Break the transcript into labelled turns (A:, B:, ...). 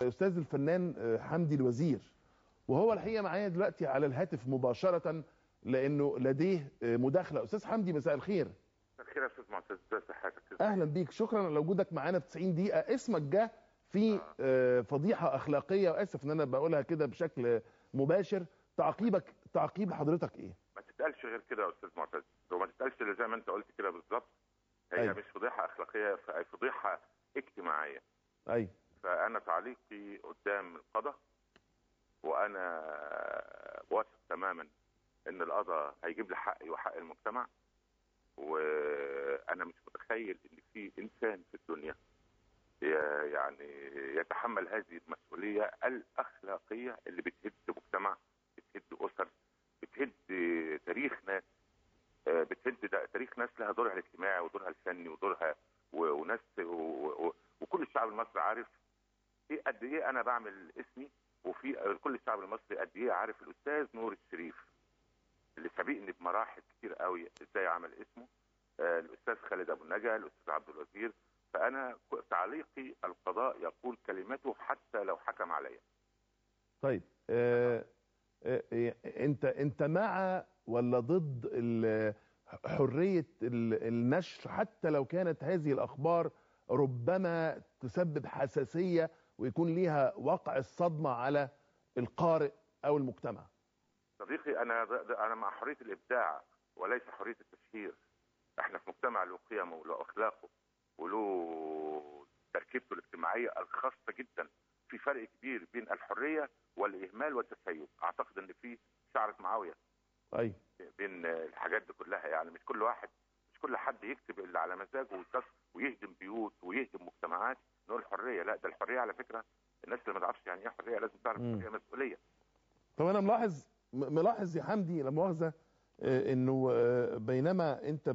A: الاستاذ الفنان حمدي الوزير، وهو الحقيقة معايا دلوقتي على الهاتف مباشرة لانه لديه مداخله. استاذ حمدي مساء الخير.
B: مساء الخير يا استاذ معتز، ازي صحتك؟
A: اهلا بيك، شكرا على وجودك معانا في 90 دقيقة. اسمك جه في فضيحة اخلاقية، واسف ان انا بقولها كده بشكل مباشر. تعقيب حضرتك ايه؟
B: ما تتقالش غير كده يا استاذ معتز، وما تتقالش الا زي ما انت قلت كده بالظبط. هي أيوة. مش فضيحة اخلاقية، فضيحة اجتماعية.
A: ايوه.
B: فانا تعليقي قدام القضاء، وانا واثق تماما ان القضاء هيجيب لي حقي وحق المجتمع. وانا مش متخيل ان في انسان في الدنيا يعني يتحمل هذه المسؤولية الاخلاقية اللي بتهد مجتمع، بتهد اسر، بتهد تاريخ ناس، بتهد تاريخ ناس لها دورها الاجتماعي ودورها الفني ودورها وناس وكل الشعب المصري عارف ايه قد ايه انا بعمل اسمي، وفي كل الشعب المصري قد ايه عارف الاستاذ نور الشريف اللي سابقني بمراحل كتير قوي ازاي عمل اسمه، الاستاذ خالد ابو النجا، الاستاذ عبد الوزير. فانا تعليقي القضاء يقول كلمته حتى لو حكم عليا.
A: طيب انت مع ولا ضد حرية النشر حتى لو كانت هذه الاخبار ربما تسبب حساسية ويكون ليها وقع الصدمة على القارئ او المجتمع؟
B: صديقي انا مع حرية الابداع وليس حرية التشهير. احنا في مجتمع له قيمة وله اخلاقه وله تركيبته الاجتماعية الخاصة جدا. في فرق كبير بين الحرية والاهمال والتسيب. اعتقد ان في شعره معاوية
A: اي
B: بين الحاجات دي كلها. يعني مش كل واحد، مش كل حد يكتب اللي على مزاجه ويهدم بيوت ويهدم مجتمعات نقول حرية. لا، ده الحرية على فكرة الناس اللي ما تعرفش يعني ايه حرية لازم تعرف الحرية مسؤولية.
A: طب انا ملاحظ يا حمدي لا مؤاخذة انه بينما انت